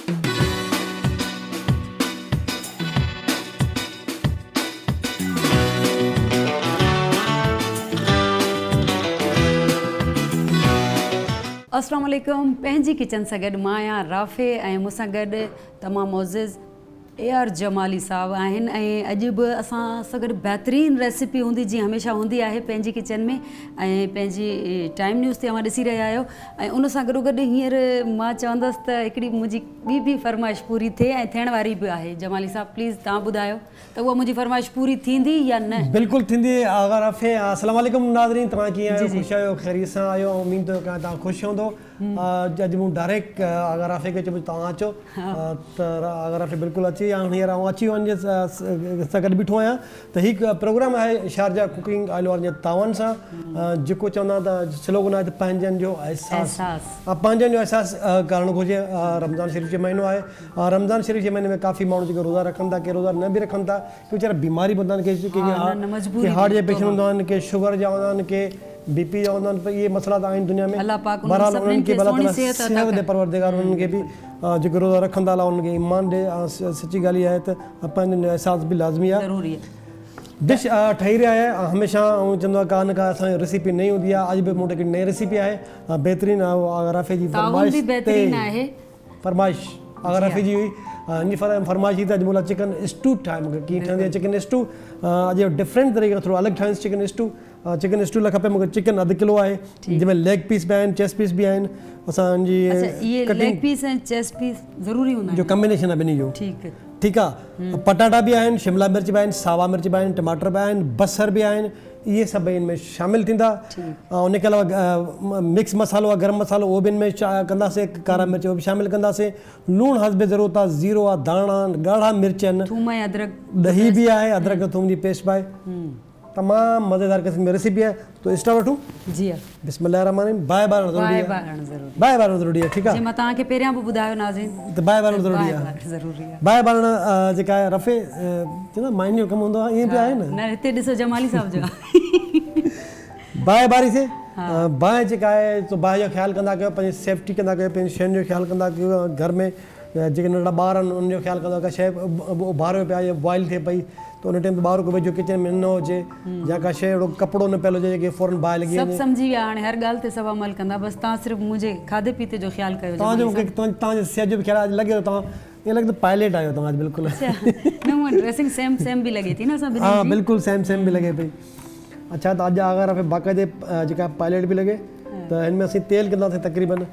السلام عليڪم پنهنجي ڪچن سان گڏ مان آهيان رافع ۽ مون سان گڏ تمام معزز اي آر جمالي صاحب آهن ۽ اڄ به اسان سان گڏ بهترين ريسيپي هوندي جيئن هميشه هوندي آهي پنهنجي ڪچن ۾ ۽ پنهنجي ٽائيم نيوز تي اوهان ڏسي رهيا آهيو ۽ ان سان گڏو گڏ هينئر مان چوندس ته هڪڙي منهنجي ٻي به فرمائش پوري ٿئي ۽ ٿيڻ واري به آهي جمالي صاحب پليز توهان ٻڌايو ته اها منهنجي فرمائش پوري ٿيندي يا نه. بلڪل ٿيندي آغا رافع. السلام عليڪم ناظرين توهان ڪيئن آهيو خوش آهيو خيريت سان آهيو آئون اميد ٿو ڪيان توهان خوش هوندو اڄ مون ڊائريڪٽ آغا رافع کي چيو توهان اچو ته آغا رافع بلڪل اچي ويا هينئر آئون اچي ويو آهيان سان گڏ بيٺو آهيان ته هي پروگرام آهي شارجا ڪوڪنگ آئل وارن جي تعاون سان جيڪو چوندا آهن ته سلوگن آهي ته پنهنجن جو احساس پنهنجن جو احساس ڪرڻ گهرجي رمضان شريف جو مهينو آهي رمضان شريف جي مهيني ۾ ڪافي ماڻهو جيڪي روزا رکن ٿا ڪي روزا نه به رکن ٿا ڪي ويچارا بيماري به هوندا آهن ڪي ڪي هارٽ جا پيشنٽ هوندا آهن ڪي شگر جا هوندا آهن ڪي بي پي جا هوندا آهن پر اهي مسئلا ته آهن دنيا ۾ بهرحال انهن کي به الله تعالي صحت ڏي پروردگار انهن کي به جيڪي روزا رکن ٿا الله انهن کي ايمان ڏي سچي ڳالهه اها آهي ته پنهنجن جو احساس به لازمي آهي ڊش ٺهي رهي آهي هميشه آئون چوندو آهيان ڪا نه ڪا اسان جي ريسيپي نئين هوندي آهي اڄ به مون وٽ هڪڙي نئين ريسيپي آهي بهترين آغا رافع جي فرمائش تي فرمائش آغا رفيع جي هئي هن جي فرمائش هئي ته اڄ مون لاء چڪن اسٽو ٺاهي مون کي ڪيئن ٺهندي آهي چڪن اسٽو اڄ ڊفرنٽ طريقي کان ٿورو الڳ ٺاهيس چڪن اسٽو چڪن اسٽو لاء کپي مون کي چڪن اڌ ڪلو آهي جنهن ۾ ليگ پيس به آهن چيسٽ پيس به آهن اسان هن جي اچها اهي ليگ پيس ۽ چيسٽ پيس ضروري هوندا آهن جو ڪمبينيشن آهي ٻنهي جو ٺيڪ ٺيڪ آهي پٽاٽا به آهن شملا مرچ به آهن ساوا مرچ به آهن ٽماٽر به آهن بصر به آهن اهي سڀئي ان ۾ شامل ٿيندا ان کي علاوه مڪس مصالحو آهي گرم مصالحو اهو به ان ۾ ڪنداسين ڪارا مرچ اهو به شامل ڪنداسين لوڻ حسب ضرورت آهي زيرو آهي ڌاڻا آهن ڳاڙها مرچ آهن ٿوم ۽ ادرڪ ڏهي به آهي ادرڪ ۽ ٿوم جي پيسٽ به آهي تمام مزيدار قسم جي ريسيپي آهي تو اسٽارٽ وٺون جي ها بسم الله الرحمن الرحيم باهه ٻارڻ ضروري آهي باهه ٻارڻ ضروري باهه ٻارڻ ضروري آهي ٺيڪ آهي جي مان توهان کي پهريان به ٻڌايو ناظرين ته باهه ٻارڻ ضروري آهي ضروري آهي باهه ٻارڻ جيڪا آهي رفي چوندا ماين جو ڪم هوندو آهي ائين به آهي نه نه هتي ڏسو جمالي صاحب جو باهه ٻاري سي باهه جيڪا آهي تو باهه جو خيال ڪندا ڪيو پنهنجي سيفٽي ڪندا ڪيو پنهنجي شين جو خيال ڪندا ڪيو گهر ۾ جيڪي ننڍڙا ٻار آهن انهن جو خيال ڪندو ڪا شيء اڀاريو پيا يا بوائل ٿئي پئي ته ان ٽائيم تي ٻار ڪو ويجهو ڪچن ۾ نه هجي يا ڪا شيء اهڙو ڪپڙو نه پيل هجي جيڪي فورن باهه لڳي وڃي. سڀ سمجهي ويا هاڻي هر ڳالهه تي سڀ عمل ڪندا بس توهان صرف منهنجي کاڌي پيتي جو خيال ڪيو توهان جو مونکي توهان جي صحت جو به خيال آهي اڄ لڳي ٿو توهان ائين لڳي ٿو پائليٽ آهيو توهان اڄ بلڪل. اڇا نه هونئن ڊريسنگ سيم سيم به لڳي ٿي نه اسان ٻنهي جي. ها بلڪل سيم سيم به لڳي پئي. اڇا ته اڄ آغا رفيع باقاعدي جيڪا پائليٽ به لڳي ته هن ۾ اسين تيل ڪنداسين تقريبن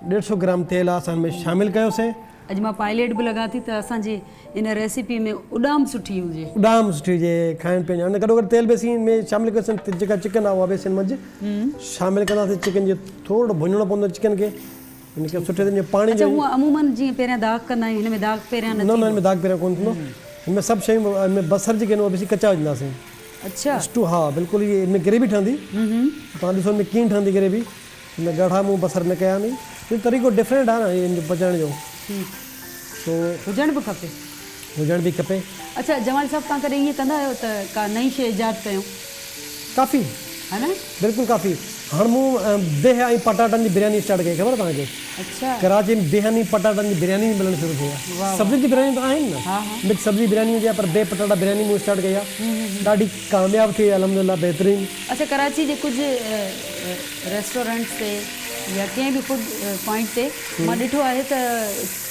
ڏيڍ سو گرام تيل آ اسان هن ۾ شامل ڪيوسين. اڄ مان پائليٽ به لڳان ٿي ته اسان جي ان ريسيپي ۾ اڏام سٺي هجي. اڏام سٺي هجي کائڻ پيئڻ جي ان گڏو گڏ تيل به اسين ان ۾ شامل ڪيوسين جيڪا چڪن آ اها به اسين منجهه شامل ڪنداسين چڪن جي ٿورو ڀڃڻو پوندو چڪن کي ان کي سٺي طرح پاڻي اڇا هونء عموماً جيئن پهريان داغ ڪندا آهيون هن ۾ داغ پهريان نه ٿيندو. نه نه هن ۾ داغ پهريان ڪونه ٿيندو هن ۾ سڀ شيون هن ۾ بصر جيڪي آهن اهي به اسين ڪچا وجهنداسين. اڇا. اسٽو ها بلڪل هي هن ۾ گريوي ٺهندي توهان ڏسو هن ۾ ڪيئن ٺهندي گريوي. هن ۾ ڳاڙها مون بصر نه ڪيا آهن هي طريقو ڊفرنٽ آهي نه هن جو پچائڻ جو ٺيڪ سو هجڻ به کپي. هجڻ به کپي. اڇا جمال صاحب توهان ڪڏهن ائين ڪندا آهيو ته ڪا نئين شيء ايجاد ڪيون. ڪافي. ها نه. بلڪل ڪافي هاڻ مون بيهه ۽ پٽاٽن جي برياني اسٽارٽ ڪئي خبر آهي توهان کي. اڇا. ڪراچي ۾ بيهن ۽ پٽاٽن جي برياني ملڻ شروع ٿي آهي سبزين جي برياني ته آهن نه مڪس سبزي برياني هوندي آهي پر بيهه پٽاٽا برياني مون اسٽارٽ ڪئي آهي ڏاڍي ڪامياب ٿي وئي الحمدلله بهترين. اڇا ڪراچي جي ڪجهه ريسٽورنٽس تي يا ڪنهن به فوڊ پوائنٽ تي مان ڏٺو آهي ته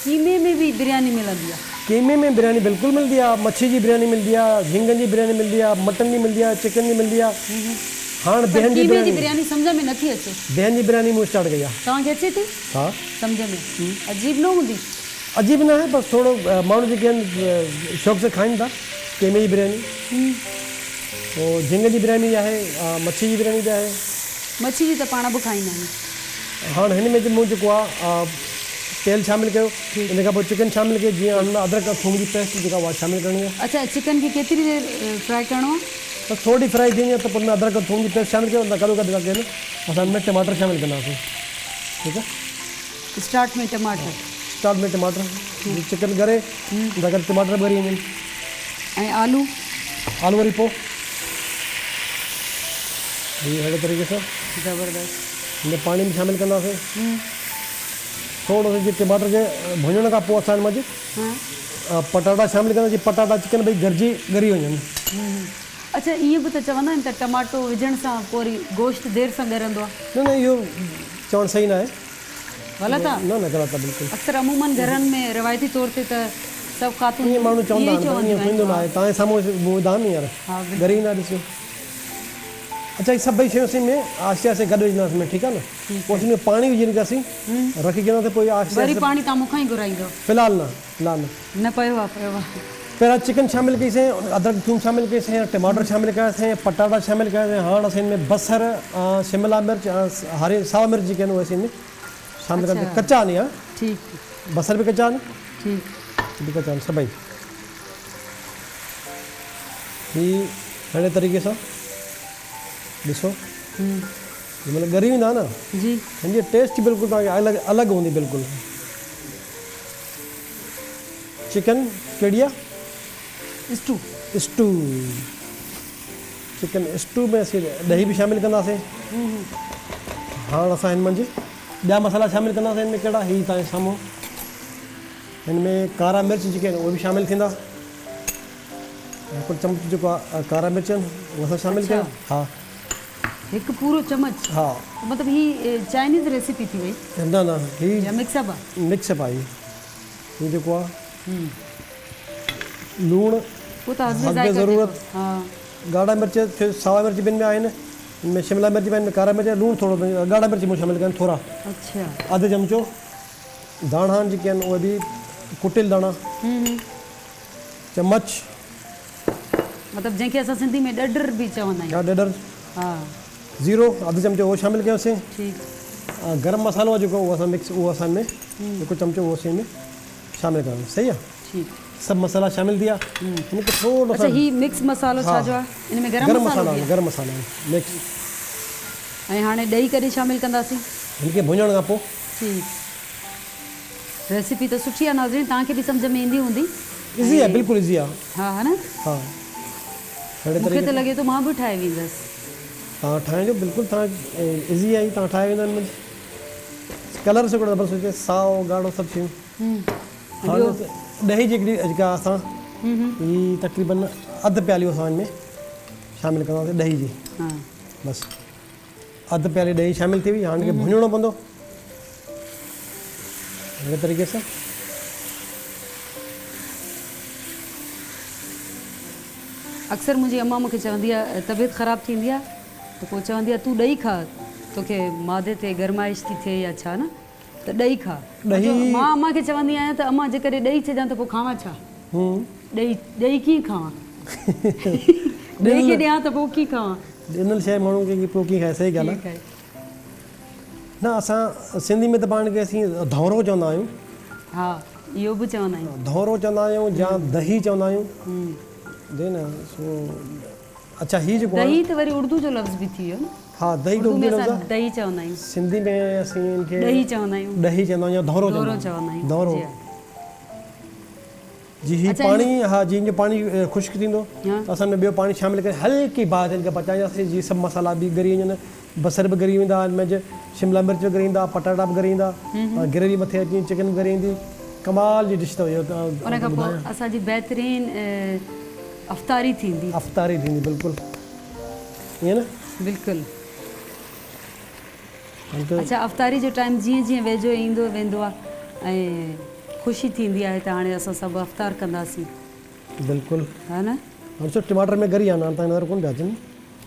قيمي ۾ به برياني ملندي آهي. قيمي ۾ برياني بلڪل ملندي آهي، مڇي جي برياني ملندي آهي، جهينگن جي برياني ملندي آهي، مٽن جي ملندي آهي، چڪن جي ملندي آهي. هاڻ پر بيهن جي قيمي جي برياني. برياني سمجهه ۾ نٿي اچي. بيهن جي برياني مون اسٽارٽ ڪئي آهي. توهان کي اچي ٿي؟ ها. سمجهه ۾ عجيب نه هوندي؟ عجيب نه آهي بس ٿورو ماڻهو جيڪي آهن شوق سان کائن ٿا قيمي جي برياني. پوء جهينگن جي برياني به آهي، مڇي جي برياني به آهي. مڇي جي ته پاڻ به کائيندا آهيون. هاڻ هن ۾ مون جيڪو آ تيل شامل ڪيو ان کان پوء چڪن شامل ڪيو جيئن هن ۾ ادرڪ ۽ ٿوم جي پيسٽ جيڪا اها شامل ڪرڻي آ. اڇا چڪن کي ڪيتري دير فرائي ڪرڻو آ؟ بس ٿوري فرائي ٿي وڃي ته پوء ان ۾ ادرڪ ۽ ٿوم جي پيسٽ شامل ڪيو ان سان گڏو گڏ اسان اسان هن ۾ ٽماٽر شامل ڪنداسين ٺيڪ آ. اسٽارٽ ۾ ٽماٽر. اسٽارٽ ۾ ٽماٽر چڪن ڳري ان سان گڏ ٽماٽر به ڳري وڃن. ۽ آلو؟ آلو وري پوء هي اهڙي طريقي سان. زبردست. هن ۾ پاڻي به شامل ڪنداسين. ٿورو سو جي ٽماٽر جي ڀڃڻ کان پوء اسان ان منجهه پٽاٽا شامل ڪندا جي پٽاٽا چڪن ڀئي گرجي ڳري وڃن. اڇا ائين به ته چوندا آهن ته ٽماٽو وجهڻ سان پوء وري گوشت دير سان ڳرندو آهي. نه نه اهو چوڻ صحيح نه آهي. غلط آهي؟ نه نه غلط آهي بلڪل. اڪثر عموماً گهرن ۾ روايتي طور تي ته سڀ خاتون ائين ماڻهو چوندا ائين ئي آهن پر ائين چونديون آهن. ٿيندو نه آهي. توهان جي سامهون مون وڌا آهن نه هينئر ڳري ويندا ڏسو. اڇا هي سڀئي شيون اسين ۾ آهستي آهستي گڏ وجهنداسين ۾ ٺيڪ آهي نه پوء اسين ۾ پاڻي وجهي رکنداسين رکي ڪنداسين پوء آهستي وري پاڻي توهان مون کان ئي گهرائيندو. في الحال نه في الحال نه. نه پيو آهي پيو آهي. پهريان چڪن شامل ڪئي سين ادرڪ ٿوم شامل ڪئي سين ٽماٽر شامل ڪيا سين پٽاٽا شامل ڪيا سين هاڻ اسين ۾ بصر شملا مرچ هاري ساوا مرچ جيڪي آهن اهي اسين ۾ شامل ڪندا ڪچا آهن ها ٺيڪ بصر به ڪچا آهن ٺيڪ به ڪچا آهن سڀئي هي اهڙي طريقي سان ڏسو جنهن مهل ڳري ويندا نه جي هن جي ٽيسٽ بلڪل توهان کي الڳ الڳ هوندي بلڪل چڪن ڪهڙي آ اسٽو اسٽو چڪن اسٽو ۾ اسين ڏهي به شامل ڪنداسين هاڻ اسان هن منجهه ٻيا مصالحا شامل ڪنداسين هن ۾ ڪهڙا هي توهان جي سامهون هن ۾ ڪارا مرچ جيڪي آهن اهي به شامل ٿيندا هڪ چمچ جيڪو آ ڪارا مرچ آهن اهي اسان شامل ڪيا ها هڪ پورو چمچ ها مطلب هي چائنيز ريسيپي ٿي وئي نه نه هي يا مڪس اپ آ مڪس اپ آ هي هي جيڪو آ لوڻ پوء ته حسب ذائقه ضرورت ها ڳاڙها مرچ ساوا مرچ ٻن ۾ آهن ان ۾ شملا مرچ به آهن ڪارا مرچ لوڻ ٿورو ڳاڙها مرچ مون شامل ڪيا آهن ٿورا اڇا اڌ چمچو داڻا جيڪي آهن اهي به ڪٽيل داڻا چمچ. مطلب جنهن کي اسان سنڌي ۾ ڏڍر به چوندا آهيون. ها ڏڍر. ها. زيرو اڌ چمچو اهو شامل ڪيوسين. ٺيڪ. گرم مصالحو آهي جيڪو اهو اسان مڪس اهو اسان ۾ هڪ چمچو اهو اسين ۾ شامل ڪيو صحيح آهي. ٺيڪ. سڀ مصالحا شامل ٿي ويا هن کي ٿورو اڇا هي مڪس مصالحو ڇا جو آهي ان ۾ گرم مصالحو به آهي. گرم مصالحو مڪس. ۽ هاڻي ڏهي ڪڏهن شامل ڪنداسين. هن کي ڀڃڻ کان پوء. ٺيڪ. ريسيپي ته سٺي آ ناظرين توهان کي به سمجهه ۾ ايندي هوندي. ايزي آ بلڪل ايزي آ. ها ها نه. ها اهڙي مونکي طريقي ته لڳي ٿو مان به ٺاهي ويندس. توهان ٺاهجو بلڪل توهان ايزي آ هي توهان ٺاهي ويندا هن ۾ ڪلر سڪڙو زبردست هجي سائو ڳاڙهو سڀ شيون. ٻيو ڏهي جيڪڙي جيڪا اسان هي تقريبن اڌ پيالي اسان هن ۾ شامل ڪنداسين ڏهي جي ها بس. اڌ پيالي ڏهي شامل ٿي وئي هاڻ هن کي ڀڃڻو پوندو اهڙي طريقي سان. اڪثر منهنجي امان مونکي چوندي آهي طبيعت خراب ٿيندي آهي ته پوء چوندي آهي تون ڏهي کاء توکي معدي تي گرمائش ٿي ٿئي يا ڇا نه ته ڏهي کاء مان امان کي چوندي آهيان ته امان جيڪڏهن ڏهي ڇڏيان ته پوء کاوان ڇا ڏهي ڏهي ڪيئن کاوان ڏهي کي ڏيان ته پوء ڪيئن کاوان. ڏنل شيء ماڻهو کي پوء ڪيئن کائي صحيح ڳالهه آهي نه اسان سنڌي ۾ ته پاڻ کي اسين ڌونرو چوندا آهيون. ها اهو به چوندا آهيون. ڌونرو چوندا آهيون يا دهي چوندا آهيون جي نه سو اڇا هي جيڪو دهي ته وري اردو جو لفظ به ٿي ويو نه. ها دهي ته اردو لفظ آهي. دهي چوندا آهيون. سنڌي ۾ اسين ان کي ڏهي چوندا آهيون. ڏهي چوندا آهيون يا ڌونرو چوندا آهيون. ڌونرو. جي هي پاڻي ها جي ان جو پاڻي خشڪ ٿيندو ته اسان ان ۾ ٻيو پاڻي شامل ڪري هلڪي باهه تي ان کي پچائينداسين جي سڀ مصالحا به ڳري وڃن بصر به ڳري ويندا ان ۾ شملا مرچ به ڳري ويندا پٽاٽا به ڳري ويندا گريوي مٿي اچي چڪن به ڳري ويندي ڪمال جي ڊش اٿو اهو ان کان پوء اسان جي بهترين افطاري ٿيندي. افطاري ٿيندي بلڪل ائين نه. بلڪل. اڇا افطاري جو ٽائيم جيئن جيئن ويجهو ايندو ويندو آ ۽ خوشي ٿيندي آهي ته هاڻي اسان سڀ افطار ڪنداسين. بلڪل ها نه. هاڻي ڏسو ٽماٽر ۾ ڳري ويا آهن هاڻي تانکي نظر ڪونه پيا اچن.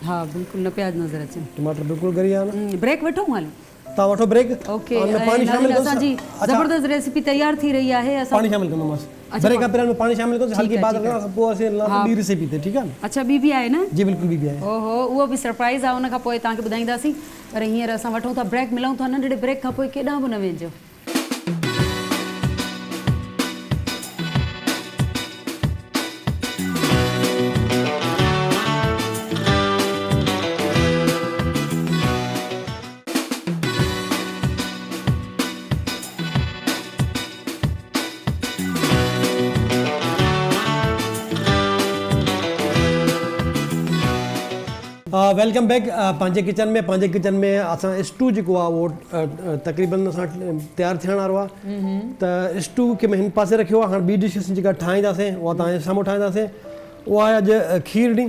ها بلڪل نه پيا نظر اچن. ٽماٽر بلڪل ڳري ويا آهن. بريڪ وٺون هالي. تان وٺو بريڪ. اوڪي ۽ ناظرين اسان جي زبردست ريسيپي تيار ٿي رهي آهي اسان پاڻي شامل ڪندومانس بريڪ کان پهريان پاڻي شامل ڪندوس هلڪي باهه تي رکنداسين پوء اسين هلنداسين ٻي ريسيپي تي ٺيڪ آهي نه. اڇا ٻي به آهي نه. جي بلڪل ٻي به آهي. اوهو اهو به سرپرائز آهي ان کان پوء توهان کي ٻڌائينداسين پر هينئر اسان وٺون ٿا بريڪ ملون ٿا ننڍڙي بريڪ کان پوء ڪيڏانهن به نه وڃجو. Welcome back پنهنجي ڪچن ۾ پنهنجي ڪچن ۾ اسان اسٽو جيڪو آهي اهو تقريبن اسان تيار ٿيڻ وارو آهي ته اسٽو کي هن پاسي رکيو آهي هاڻي ٻي ڊش اسين جيڪا ٺاهينداسين اها توهان جي سامهون ٺاهينداسين اها آهي اڄ کيرڻي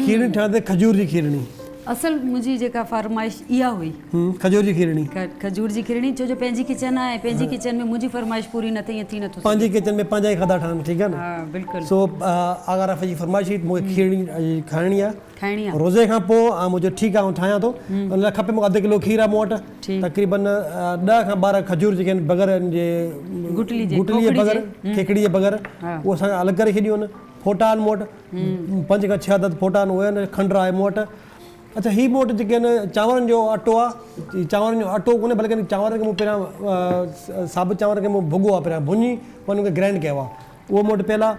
کيرڻي ٺاهينداسين کجور جي کيرڻي. اصل منهنجي جيڪا فرمائش اها هئي. کجور جي کيرڻي. کجور جي کيرڻي ڇو جو پنهنجي ڪچن آهي ۽ پنهنجي ڪچن ۾ منهنجي فرمائش پوري نه ٿي ائين ٿي نٿو سگهي. پنهنجي ڪچن ۾ پنهنجا ئي کاڌا ٺهن ٺيڪ آهي نه. ها بلڪل. سو آغا رافع جي فرمائش هئي ته مون کي کيرڻي کائڻي آهي. کائڻي آهي. روزي کان پوء آئون مون چيو ٺيڪ آهي آئون ٺاهيان ٿو ان لاء کپي مون کي اڌ ڪلو کير آهي مون وٽ تقريبن 10 کان 12 کجور جيڪي آهن بغير ان جي گٽلي جي گٽلي جي بغير کيکڙي جي بغير اهو اسان الڳ ڪري ڇڏيون آهن ڦوٽا آهن مون وٽ 5 کان 6 عدد ڦوٽا آهن اهي آهن کنڊ آهي مون وٽ اڇا هي مون وٽ جيڪي آهن چانورن جو اٽو آهي چانورن جو اٽو ڪونهي بلڪه چانورن کي مون پهريان ثابت چانور کي مون ڀڳو آهي پهريان ڀڃي پوء ان کي گرائنڊ ڪيو آهي اهو مون وٽ پيل آ،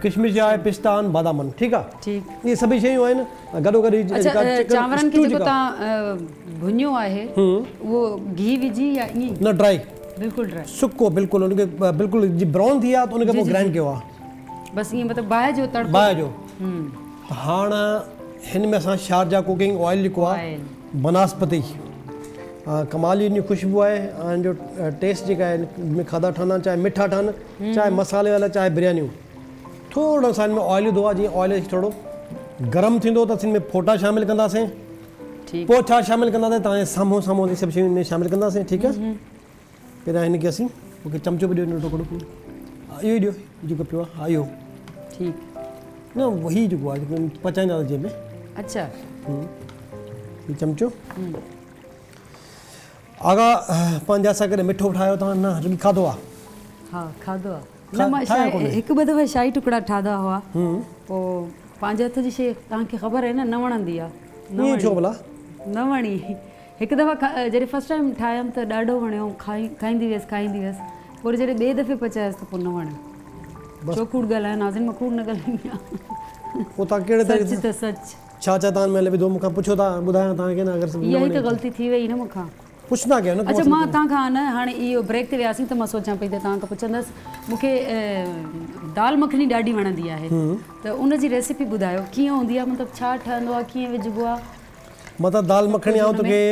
ڪشمش آهي، پستا آهن، بادام آهن، ٺيڪ آ. ٺيڪ. اهي سڀئي شيون آهن گڏو گڏ هي اڇا جيڪا چڪن چانورن کي اسٽو جيڪو جيڪا توهان ڀڃيو آهي اهو گيهه وجهي يا ائين ئي؟ نه ڊرائي. بلڪل ڊرائي. سڪو بلڪل ان کي بلڪل جي برائون ٿي ويا ته ان کي پوء گرائنڊ ڪيو آ. بس ائين مطلب باهه جو تڙڪو. باهه جو. ته هاڻ هن ۾ اسان شارجا ڪوڪنگ آئل جيڪو آ بناسپتي ڪمال جي ان جي خوشبو آهي ۽ ان جو ٽيسٽ جيڪا آهي ان ۾ کاڌا ٺهندا آهن چاهي مٺا ٺهن چاهي مصالحي والا چاهي بريانيون ٿورو اسان ان ۾ آئل وڌو آهي جيئن آئل ٿورو گرم ٿيندو ته اسين ان ۾ ڦوٽا شامل ڪنداسين پوء ڇا شامل ڪنداسين توهان جي سامهون سامهون اسين سڀ شيون ان ۾ شامل ڪنداسين ٺيڪ آهي پهريان هن کي اسين مونکي چمچو به ڏيو ننڍو ٽڪڙو اهو ئي ڏيو جيڪو پيو آهي ها اهو ٺيڪ نه هي جيڪو آهي جيڪو پچائيندا جنهن ۾ اچھا هي چمچو آغا پنهنجا سان ڪڏهن مٺو ٺاهيو توهان نه رڳي کاڌو آ؟ ها کاڌو آ نه مان هڪ ٻه دفعا شاهي ٽڪڙا ٺاهدا هئا پوء پنهنجي هٿ جي شي توهان کي خبر آهي نه نه وڻندي آ. ائين ڇو ڀلا؟ نه وڻي هڪ دفعا جڏهن فرسٽ ٽائيم ٺاهيم ته ڏاڍو وڻيو کائيندي ويس کائيندي ويس پوء وري جڏهن ٻئي دفعي پچايس ته پوء نه وڻيو. ڇو ڪوڙ ڳالهايان ناظرين مان ڪوڙ نه ڳالهائيندي آهيان. پوء توهان ڪهڙي طريقي سچ ته سچ. ڇا ڇا توهان مهل وڌو مون کان پڇو ٿا ٻڌايان توهان کي نه اگر اها ئي ته غلطي ٿي وئي نه مون کان. پڇندا ڪيو نه اڇا مان توهان کان نه هاڻي اهو بريڪ تي وياسين ته مان سوچان پئي ته توهان کان پڇندس مون کي دال مکني ڏاڍي وڻندي آهي ته ان جي ريسيپي ٻڌايو ڪيئن هوندي آهي مطلب ڇا ٺهندو آهي ڪيئن وجهبو آهي. مطلب دال مکڻي آئون توکي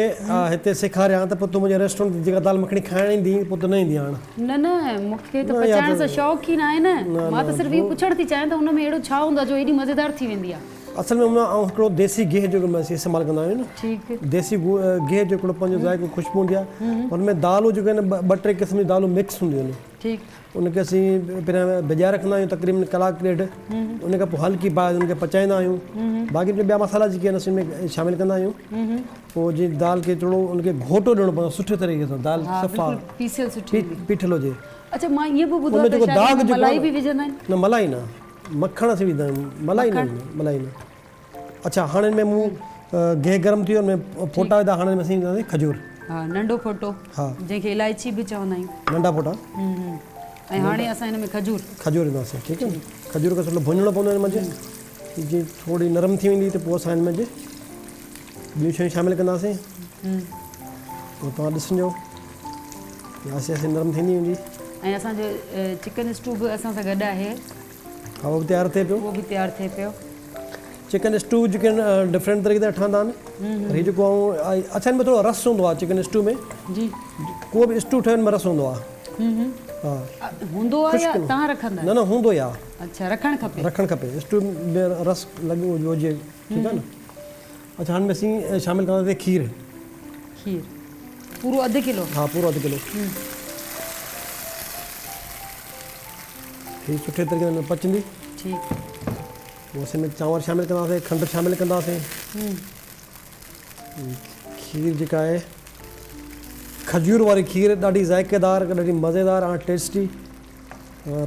هتي سيکاريان ته پوء تون منهنجي ريسٽورنٽ تي جيڪا دال مکڻي کائڻ ايندين پوء ته نه ايندين هاڻ. نه نه مون کي ته پچائڻ سان شوق ئي ناهي نه مان ته صرف اهو پڇڻ ٿي چاهيان ته ان ۾ اهڙو ڇا هوندو آهي جو ايڏي مزيدار ٿي ويندي آهي. اصل ۾ ان آئون هڪڙو ديسي گيهه جو اسين استعمال ڪندا آهيون نه ٺيڪ. ديسي گيهه جو هڪڙو پنهنجو ذائقو خوشبو هوندي آهي ان ۾ دالون جيڪي آهن ٻه ٽي قسم جون دالون مڪس هونديون آهن. ٺيڪ. ان کي اسين پهريان ڀڄائي رکندا آهيون تقريبن ڪلاڪ ڏيڍ ان کان پوء هلڪي باهه تي ان کي پچائيندا آهيون باقي ٻيا مصالحا جيڪي آهن اسين ان ۾ شامل ڪندا آهيون پوء جي دال کي ٿورو ان کي گهوٽو ڏيڻو پوندو آهي سٺي طريقي سان دال صفا پيسيل سٺي پيٺل هجي. اڇا مان ائين به ٻڌو آهي ته شايد ان ۾ ملائي به وجهندا آهن. نه ملائي نه مکڻ اسين وجهندا آهيون ملائي نه ملائي نه. اڇا هاڻي ان ۾ مون گيهه گرم ٿي ويو ان ۾ ڦوٽا وڌا هاڻي ان ۾ اسين وجهنداسين کجور. ها ننڍو ڦوٽو ها جنهن کي الائچي به چوندا آهيون. ننڍا ڦوٽا. ۽ هاڻي اسان ان ۾ کجور. کجور وجهنداسين ٺيڪ آهي کجور کي سٺو ڀڃڻو پوندو ان منجهه جي ٿوري نرم ٿي ويندي ته پوء اسان ان منجهه ٻيون شيون شامل ڪنداسين پوء توهان ڏسجو آهستي آهستي نرم ٿيندي ويندي. ۽ اسان جو چڪن اسٽو به اسان سان گڏ آهي. ها اهو به تيار ٿئي پيو. اهو به تيار ٿئي پيو. چڪن اسٽو جيڪي ڊفرنٽ طريقي سان ٺهندا آهن پر هي جيڪو آئون اڇا هن ۾ ٿورو رس هوندو آهي چڪن اسٽو ۾ جي ڪو به اسٽو ٺهي ان ۾ رس هوندو آهي ها هوندو آهي يا توهان رکندا نه نه هوندو ئي آهي. اڇا رکڻ کپي. رکڻ کپي اسٽو ۾ رس لڳو هجي ٺيڪ آهي نه. اڇا هن ۾ اسين شامل ڪنداسين کير. کير پورو اڌ ڪلو. ها پورو اڌ ڪلو. هي سٺي طريقي سان پچندي. ٺيڪ. پوء اسين ۾ چانور شامل ڪنداسين کنڊ شامل ڪنداسين. کير جيڪا آهي کجور واري کير ڏاڍي ذائقيدار ڏاڍي مزيدار ۽ ٽيسٽي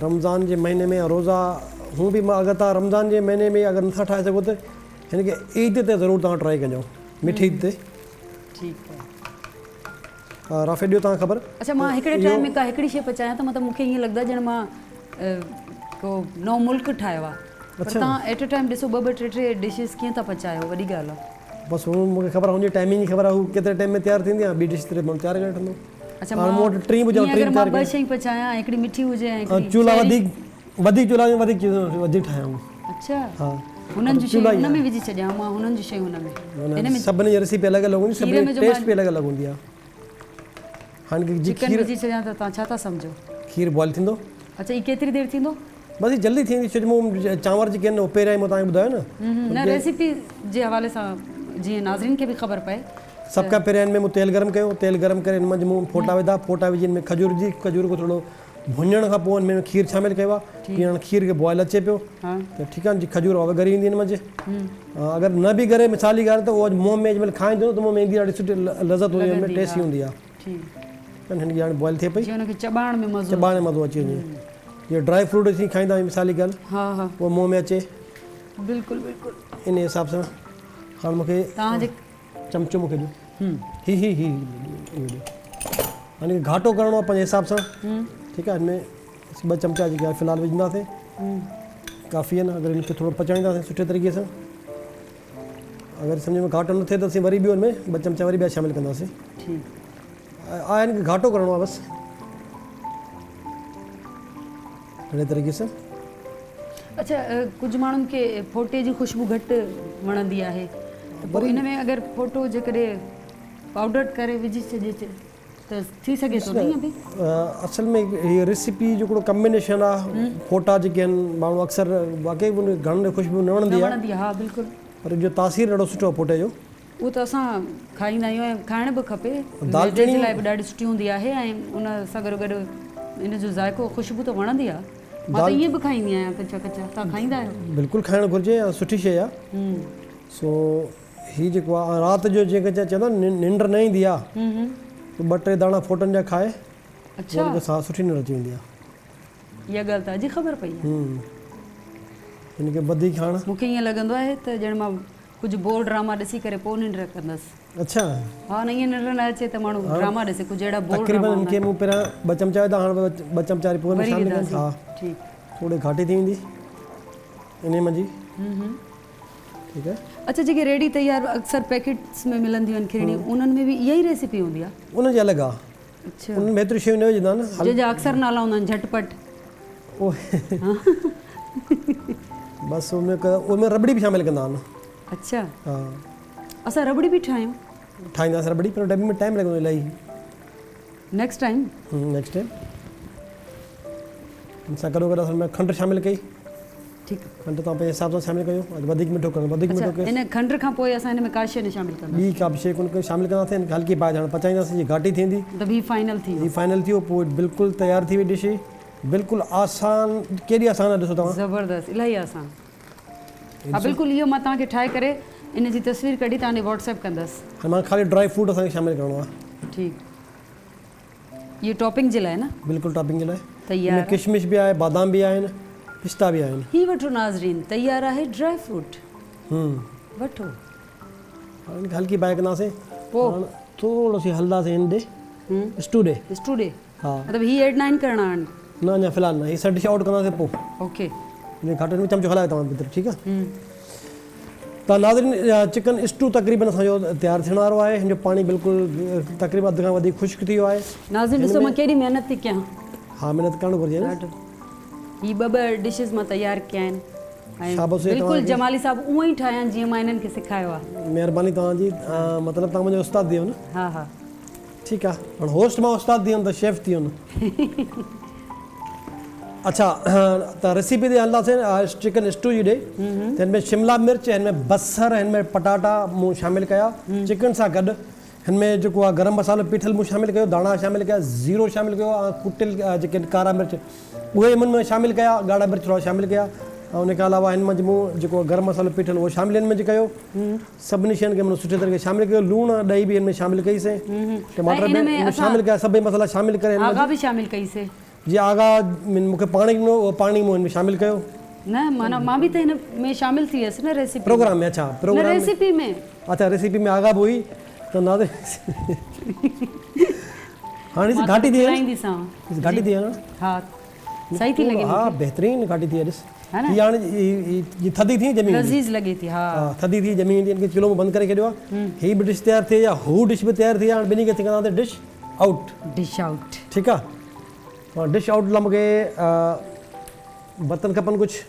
رمضان جي مهيني ۾ روزا هون به اگر توهان رمضان جي مهيني ۾ اگر نٿا ٺاهي سگهو ته هن کي عيد تي ضرور توهان ٽرائي ڪجو مٺي عيد تي. ٺيڪ آهي. رافع ڏيو توهان خبر. اڇا مان هڪڙي ٽائيم ۾ ڪا هڪڙي شي پچايان ته مطلب مون کي ائين لڳندو آهي ڄڻ مان ڪو نئون ملڪ ٺاهيو آهي پر توهان ايٽ اي ٽائيم ڏسو ٻه ٻه ٽي ٽي ڊشز ڪيئن ٿا پچايو وڏي ڳالهه آهي. بس هو مون کي خبر آهي هن جي ٽائمنگ جي خبر آهي هو ڪيتري ٽائيم ۾ تيار ٿيندي آهي ٻي ڊش تيتري مهل تيار ڪري وٺندو. اڇا مان مون وٽ ٽي به اگر مان ٻه شيون پچايان هڪڙي مٺي هجي ۽ هڪڙي چولها وڌيڪ وڌيڪ چولها وڌيڪ چيزون وڌيڪ ٺاهيان. اڇا ها. هنن جون شيون هن ۾ وجهي ڇڏيان مان هنن جون شيون هن ۾. هن ۾ سڀني جي ريسيپي الڳ الڳ هوندي سڀني جي ٽيسٽ به الڳ الڳ هوندي آهي. هاڻي جي چڪن وجهي ڇڏيان ته توهان ڇا ٿا سمجهو؟ کير بوائل ٿيندو. اڇا هي ڪيتري دير ٿيندو؟ بس هي جلدي ٿي ويندي ڇو جو مون چانور جيڪي آهن اهي پهريان ئي مون توهان کي ٻڌايو نه. نه ريسيپي جي حوالي سان جيئن ناظرين کي به خبر پئي. سڀ کان پهريان هن ۾ مون تيل گرم ڪيو تيل گرم ڪري هن منجهه مون ڦوٽا وڌا ڦوٽا وجهي هن ۾ کجور وڌي کجور کي ٿورو ڀڃڻ کان پوء هن ۾ کير شامل ڪيو آهي جيئن هاڻي کير کي بوائل اچي پيو ته ٺيڪ آهي کجور اها به ڳري ويندي هن منجهه اگر نه به ڳري مثال جي ڳالهه ته اها منهن ۾ جنهن مهل کائيندو ته منهن ۾ ايندي ڏاڍي سٺي لذت هوندي هن ۾ ٽيسٽي هوندي آهي هن کي هاڻي بوائل ٿئي پئي جيئن هن کي چٻاڙڻ ۾ مزو چٻاڙڻ ۾ مزو اچي وڃي جيئن ڊرائي فروٽ اسين کائيندا آهيون مثال جي ڳالهه اهو منهن ۾ اچي بلڪل بلڪل ان حساب سان هاڻي مون کي توهان جي چمچو مون کي ڏيو هي هي هي اهو ڏيو هاڻي گهاٽو ڪرڻو آهي پنهنجي حساب سان ٺيڪ آهي هن ۾ ٻه چمچا جيڪي آهي في الحال وجهنداسين ڪافي آهن اگر هن کي ٿورو پچائينداسين سٺي طريقي سان اگر سمجهه ۾ گهاٽو نه ٿئي ته اسين وري ٻيو هن ۾ ٻه چمچا وري ٻيا شامل ڪنداسين ٺيڪ آهي هن کي گهاٽو ڪرڻو آهي بس اهڙي طريقي سان. اڇا ڪجهه ماڻهن کي ڦوٽي جي خوشبو گهٽ وڻندي آهي ته پوء ان ۾ اگر ڦوٽو جيڪڏهن پائوڊر ڪري وجهي ڇڏجي ته ٿي سگهي ٿو نه ائين به؟ اصل ۾ هي ريسيپي جو هڪڙو ڪمبينيشن آهي ڦوٽا جيڪي آهن ماڻهو اڪثر واقعي گهڻن کي خوشبو نه وڻندي آهي نه وڻندي آهي ها بلڪل پر ان جو تاثير ڏاڍو سٺو آهي ڦوٽي جو. اهو ته اسان کائيندا آهيون ۽ کائڻ به کپي معدي جي لاء به ڏاڍي سٺي هوندي آهي ۽ ان سان گڏو گڏ ان جو ذائقو خوشبو ته وڻندي آهي مان ته ائين به کائيندي آهيان ڪچا ڪچا توهان کائيندا آهيو؟ بلڪل کائڻ گهرجي ۽ سٺي شيء آهي سو هي جيڪو آهي رات جو جيڪي چوندا آهن ننڊ نه ايندي آهي ته ٻه ٽي داڻا ڦوٽن جا کائي اڇا سٺي ننڊ اچي ويندي آهي. اها ڳالهه ته اڄ خبر پئي آهي. هن کي وڌيڪ هاڻ. مون کي ائين لڳندو آهي ته ڄڻ مان ڪجهه بور ڊراما ڏسي ڪري پوء ننڊ ڪندس. اڇا. ها نه ائين ننڊ نه اچي ته ماڻهو ڊراما ڏسي ڪجهه اهڙا بور ڊراما تقريبن هن کي مون پهريان ٻه چمچا وڌا هاڻ ٻه چمچا وري پوء ۾ شامل ڪندس ها ٺيڪ. ٿوري گهاٽي ٿي ويندي انهي منجهي ٺيڪ آهي. اڇا جيڪي ريڊي تيار اڪثر پيڪيٽس ۾ ملنديون آهن کيرڻيون انهن ۾ به اها ئي ريسيپي هوندي آهي؟ انهن جي الڳ آهي. اڇا. انهن ۾ ايتريون شيون نه وجهندا آهن. جنهن جا اڪثر نالا هوندا آهن جهٽ پٽ. بس ان ۾ ان ۾ رٻڙي به شامل ڪندا آهن. اڇا. ها. اسان رٻڙي به ٺاهيون. ٺاهينداسين رٻڙي پر ڊٻي ۾ ٽائيم لڳندو الاهي. Next time. Next time. ان سان گڏو گڏ اسان ۾ کنڊ شامل ڪئي. ٺيڪ. کنڊ توهان پنهنجي حساب سان شامل ڪيو اگر وڌيڪ مٺو ڪرڻو وڌيڪ مٺو ڪيو. ان کنڊ کان پوء اسان هن ۾ ڪا شيء نه شامل ڪنداسين. ٻي ڪا به شيء ڪونه شامل ڪنداسين هن کي هلڪي باهه تي هاڻي پچائينداسين جي گهاٽي ٿيندي. مطلب هي فائنل ٿي ويو. هي فائنل ٿي ويو پوء بلڪل تيار ٿي وئي ڊش. بلڪل آسان ڪيڏي آسان آهي ڏسو توهان. زبردست الاهي آسان. ها بلڪل اهو مان توهان کي ٺاهي ڪري ان جي تصوير ڪڍي توهان ڏي واٽس ايپ ڪندس. هاڻي مان خالي ڊرائي فروٽ اسان کي شامل ڪرڻو آهي. ٺيڪ اهو ٽاپنگ جي لاء نه. بلڪل ٽاپنگ جي لاء. تيار. ان ۾ ڪشمش به آهي بادام به آهن پستا به آهن. هي وٺو ناظرين تيار آهي ڊرائي فروٽ. وٺو. هاڻي ان کي هلڪي باهه ڪنداسين. پوء. هاڻي ٿورو سي هلداسين هن ڏي اسٽو ڏي. اسٽو ڏي. ها. مطلب هي ايڊ ناهن ڪرڻا هاڻي. نه اڃا في الحال نه هي سڀ ڊش آئوٽ ڪنداسين پوء. اوڪي. هن کي گهاٽو ۾ چمچو هلايو توهان ڀتر ٺيڪ آ. ته ناظرين چڪن اسٽو تقريبن اسان جو تيار ٿيڻ وارو آهي هن جو پاڻي بلڪل تقريبن اڌ کان وڌيڪ خشڪ ٿي ويو آهي. ناظرين ڏسو مان ڪيڏي محنت ٿي ڪيان. ها محنت ڪرڻ گهرجي نه. ڏاڍو هي ٻه ٻه ڊشز مان تيار ڪيا آهن ۽ شابس هجي بلڪل توهان کي. جمالي صاحب اونئن ئي ٺاهيا آهن جيئن مان انهن کي سکايو آهي. مهرباني توهان جي مطلب توهان منهنجا استاد ٿي ويو نه. ها ها. ٺيڪ آ هاڻ هوسٽ مان استاد ٿي ويم ته شيف ٿي ويم اڇا ته ريسيپي تي هلنداسين چڪن اسٽو جي ڏي ته هن ۾ شملا مرچ هن ۾ بصر هن ۾ پٽاٽا مون شامل ڪيا چڪن سان گڏ هن ۾ جيڪو آ گرم مصالحو پيٺل مون شامل ڪيو ڌاڻا شامل ڪيا زيرو شامل ڪيو ۽ ڪٽيل جيڪي ڪارا مرچ اهي هن ۾ شامل ڪيا ڳاڙها مرچ ٿورا شامل ڪيا ۽ ان کان علاوه هن منجهه مون جيڪو گرم مصالحو پيٺل اهو شامل هن منجهه ڪيو سڀني شين کي مون سٺي طريقي شامل ڪيو لوڻ ۽ ڏهي به هن ۾ شامل ڪئي سين ٽماٽر به هن ۾ شامل ڪيا سڀئي مصالحا شامل ڪري هن ۾ آغا به شامل ڪئي سي جي آغا مون کي پاڻي ڏنو اهو پاڻي مون هن ۾ شامل ڪيو. نه معنيٰ مان به ته هن ۾ شامل ٿي ويس نه ريسيپي پروگرام ۾ اڇا پروگرام نه ريسيپي ۾ اڇا ريسيپي ۾ آغا به هئي ته ناظرين هاڻي گهاٽي ٿي وئي گهاٽي ٿي وئي نه ها صحيح ٿي لڳي ها بهترين گهاٽي ٿي ڏس هي هاڻي جي ٿڌي ٿي ڄمي ويندي لذيذ لڳي ٿي ها ها ٿڌي ٿي ڄمي ويندي ان کي چلهو ۾ بند ڪري ڇڏيو آهي هي به ڊش تيار ٿي يا هو ڊش به تيار ٿي هاڻي ٻنهي کي ڪنداسين ڊش آئوٽ ڊش آئوٽ ٺيڪ آهي ڊش آئوٽ لاء مونکي برتن کپن ڪجهه.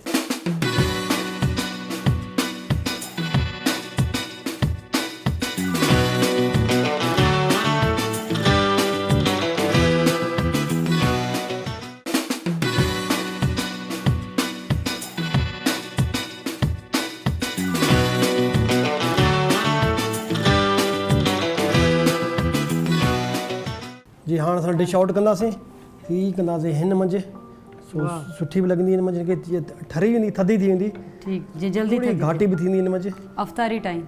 هاڻ اسان ڊش آئوٽ ڪنداسين. هي ڪنداسين هن منجهه سو سٺي به لڳندي هن منجهه هن کي ٺري ويندي ٿڌي ٿي ويندي. ٺيڪ جي جلدي ٿڌي گهاٽي به ٿيندي هن منجهه. افطاري ٽائيم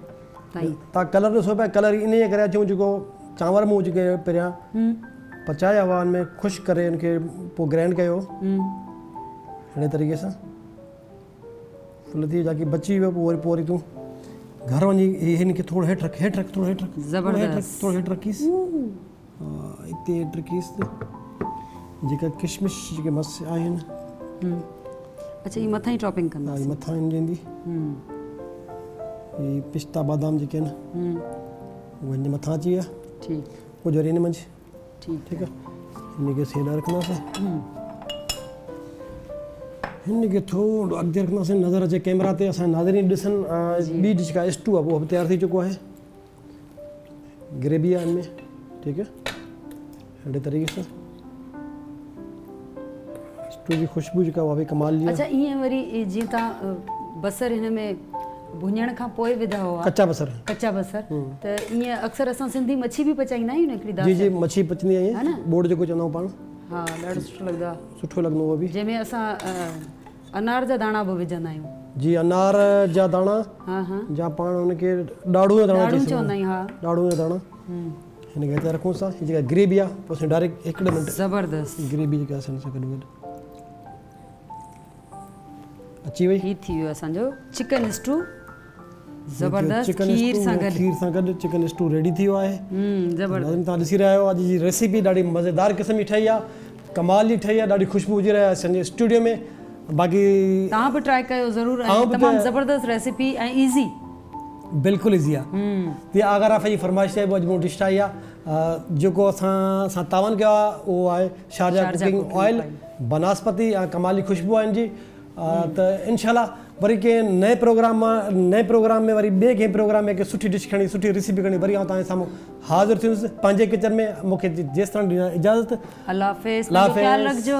تائين. تان ڪلر ڏسو پيا ڪلر انهيء ڪري اچون جيڪو چانور مون جيڪي پهريان پچايا هئا ان ۾ خشڪ ڪري ان کي پوء گرائنڊ ڪيو اهڙي طريقي سان فل ٿي جاڪي بچي ويو پوء وري پوء وري تون گهر وڃي هي هن کي ٿورو هيٺ رک هيٺ رک ٿورو هيٺ رک زبردست ٿورو هيٺ رکيس هتي هيٺ رکيس جيڪا ڪشمش جيڪي مس آهن اچها هي مٿان ئي ٽاپنگ ڪنداسين هي مٿان ان جي هي پستا بادام جيڪي آهن اهي هن جي مٿان اچي ويا ٺيڪ ڪجهه وري هن منجهه ٺيڪ ٺيڪ آهي هن کي سيڏا رکنداسين هن کي ٿورو اڳتي رکنداسين نظر اچي ڪيمرا تي اسان ناظرين ڏسن ٻي ڊش کا اسٽو آهي اهو به تيار ٿي چڪو آهي گريوي آهي هن ۾ ٺيڪ آهي اهڙي طريقي سان اسٽو جي خوشبو جيڪا اها به ڪمال جي اچها ائين وري جيئن تان بصر هن ۾ ڀڃڻ کان پوء وڌا هئا ڪچا بصر ڪچا بصر ته ائين اڪثر اسان سنڌي مڇي به پچائيندا آهيون نه هڪڙي دال جي جي مڇي پچندي آهي ها نه ٻوڙ جيڪو چوندا آهيون پاڻ ها ڏاڍو سٺو لڳندو آهي سٺو لڳندو اهو به جنهن ۾ اسان انار جا داڻا به وجهندا آهيون جي انار جا داڻا ها ها جا پاڻ ان کي ڏاڙهون جا داڻا ڏاڙهون چوندا آهيون ها ڏاڙهون جا داڻا هن کي هتي رکون سا هي جيڪا گريوي آهي پوء اسين ڊائريڪٽ هڪڙي منٽ زبردست گريوي جيڪا اسان سان گڏ گڏ اچي وئي هي ٿي ويو اسان جو چڪن اسٽو زبردست کير سان گڏ کير سان گڏ چڪن اسٽو ريڊي ٿي ويو آهي زبردست توهان ڏسي رهيا آهيو اڄ جي ريسيپي ڏاڍي مزيدار قسم جي ٺهي آهي ڪمال جي ٺهي آهي ڏاڍي خوشبو اچي رهي آهي اسان جي اسٽوڊيو ۾ باقي توهان به ٽرائي ڪيو ضرور ۽ تمام زبردست ريسيپي ۽ ايزي بلڪل ايزي آهي تي آغا رافع جي فرمائش تي به اڄ مون ڊش ٺاهي آهي جيڪو اسان سان تعاون ڪيو آهي اهو آهي شارجا ڪوڪنگ آئل بناسپتي ۽ ڪمالي خوشبو آهن جي ته انشاء الله وري ڪنهن نئين پروگرام مان نئين پروگرام ۾ وري ٻئي ڪنهن پروگرام ۾ ڪنهن سٺي ڊش کڻي سٺي ريسيپي کڻي وري آئون توهان جي سامهون حاضر ٿيندس پنهنجي ڪچن ۾ مون کي جيستائين ڏيندا اجازت الله حافظ پنهنجو خيال رکجو.